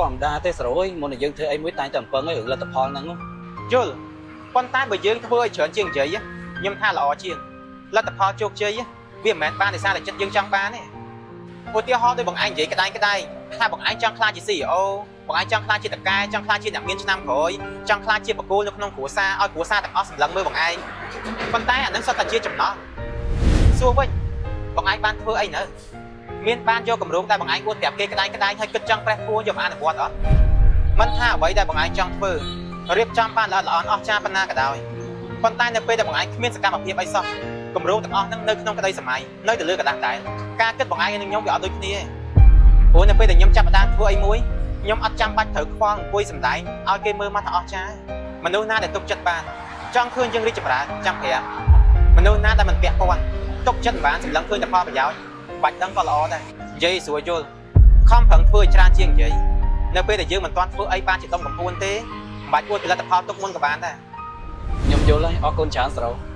ធម្មតាទេសរយមុននឹងយើងធ្វើអីមួយតែងតែអំពឹងឲ្យរឿងលទ្ធផលហ្នឹង យល់ប៉ុន្តែបើយើងធ្វើឲ្យច្រើនជាងនិយាយខ្ញុំថាល្អជាងលទ្ធផលជោគជ័យវាមិនមែនបានដោយសារតែចិត្តយើងចង់បានទេឧទាហរណ៍ដូចបងឯងនិយាយក្តាញក្តាញថាបងឯងចង់ក្លាយជា CEO បងឯងចង់ក្លាយជាតកែចង់ក្លាយជាអ្នកមានឆ្នាំក្រោយចង់ក្លាយជាបកគោលនៅក្នុងគ្រួសារឲ្យគ្រួសារទាំងអស់សម្លឹងមើលបងឯងប៉ុន្តែអានឹងសុទ្ធតែជាចំណោះសួរវិញបងឯងបានធ្វើអីនៅមានបានយកកម្រងដែលបងឯងអួតប្រាប់គេក្តាញក្តាញហើយគិតចង់ប្រេះពួរយកមកអនុវត្តអត់មិនថាអ្វីដែលបងឯងចង់ធ្វើ រៀបចំបានល្អិតល្អន់អស្ចារ្យប៉ុណ្ណាក៏ដោយប៉ុន្តែនៅពេលដែលបងឯងគ្មានសកម្មភាពអីសោះគម្រោងទាំងអស់ហ្នឹងនៅក្នុងក្តីសម័យនៅតែលើกระดาษដែរការគិតបងឯងនិងខ្ញុំវាអត់ដូចគ្នាទេព្រោះនៅពេលដែលខ្ញុំចាប់ផ្ដើមធ្វើអីមួយខ្ញុំអត់ចាំបាច់ត្រូវខ្វល់អង្គុយសម្ដែងឲ្យគេមើលមកថាអស្ចារ្យមនុស្សណាដែលទុកចិត្តបានចង់ឃើញយើងរីកចម្រើនចាំប្រាប់មនុស្សណាដែលមិនពាក់ព័ន្ធទុកចិត្តមិនបានសម្លឹងឃើញតែផលប្រយោជន៍បាច់ដឹងក៏ល្អដែរនិយាយស្រួលយល់ខំប្រឹងធ្វើឲ្យច្រើនជាងនិយាយនៅពេលដែលយើងមិនទាន់ធ្វើអីបានជាដុំកំភួនទេ មិនបាច់អួតផលិតផលទុកមុនក៏បានដែរ ខ្ញុំយល់ហើយអរគុណច្រើនសរោ។